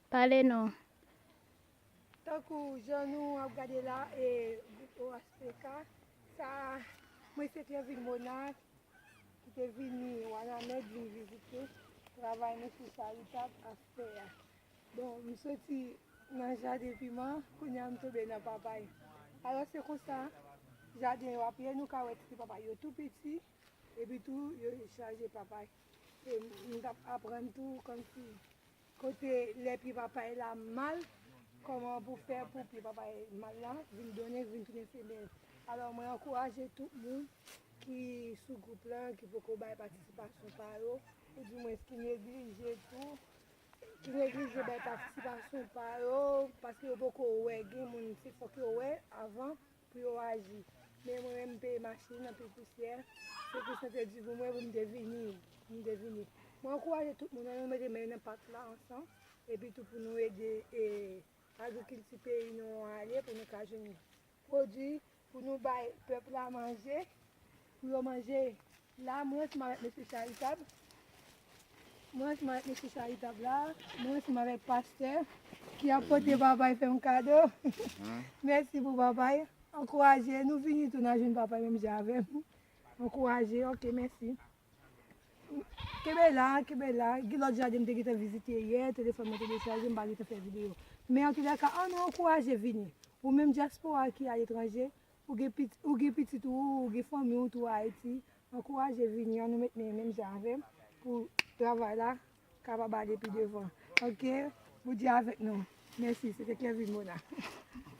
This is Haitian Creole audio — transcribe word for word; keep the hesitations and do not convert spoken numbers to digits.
Pale non. Tankou jan nou ap gade la, e gwoup O H P K, sa, mwen se Clervine Monard ki te vini Wanament vin vizite travay mesye Charitab ap fè a. Bon, m soti nan jaden piman, kounye a m tonbe nan papay. Alò se konsa, jaden yo ap ye, nou ka wè ti papay yo tou piti, epi tou yo chaje papay. E m t ap aprann tou kòmsi kote lè pye papay la mal, kòman pou fè pou pye papay mal la vin donnen, vin tounen femèl. Alò mwen ankouraje tout moun ki sou gwoup lan, ki poko bay patisipasyon pa yo, oudimwens ki neglije tou, ki neglije bay patisipasyon pa yo, paske yo poko wè, gen moun se fòk yo wè avan pou yo aji. Men mwen menm m peye machin anpil pousyè, se pou sa te di pou mwen pou m te vini, pou m te vini. Mwen ankouraje tout moun, ann nou mete men nan pat la ansanm, epi tou pou nou ede e, agrikilti peyi nou an ale, pou nou ka jwenn pwodui, pou nou bay pèp la manje, pou yo manje. La, mwen ansanm avèk mesye Charitab, mwen ansanm avèk mesye Charitab la, mwen ansanm avèk pastè ki ap pote papay fè m kado. Mèsi pou papay. Ankouraje, nou vini tou, n a jwenn papay menm jan avè m. Ankouraje, ok, mèsi. Kenbe la, kenbe la. Gen lòt jaden m te gentan vizite yè, telefòn mwen te dechaje, m pa gentan fè videyo. Men antoulèka, ann nou ankouraje vini. Ou menm dyaspora ki aletranje, ou gen pit, ou gen pitit ou, ou gen fanmi ou tou Ayiti, ankouraje vini, ann nou met men menm jan avè m pou travay la kapab ale pi devan. Ok? Bondye avèk nou. Mèsi, se te Clervine Monard.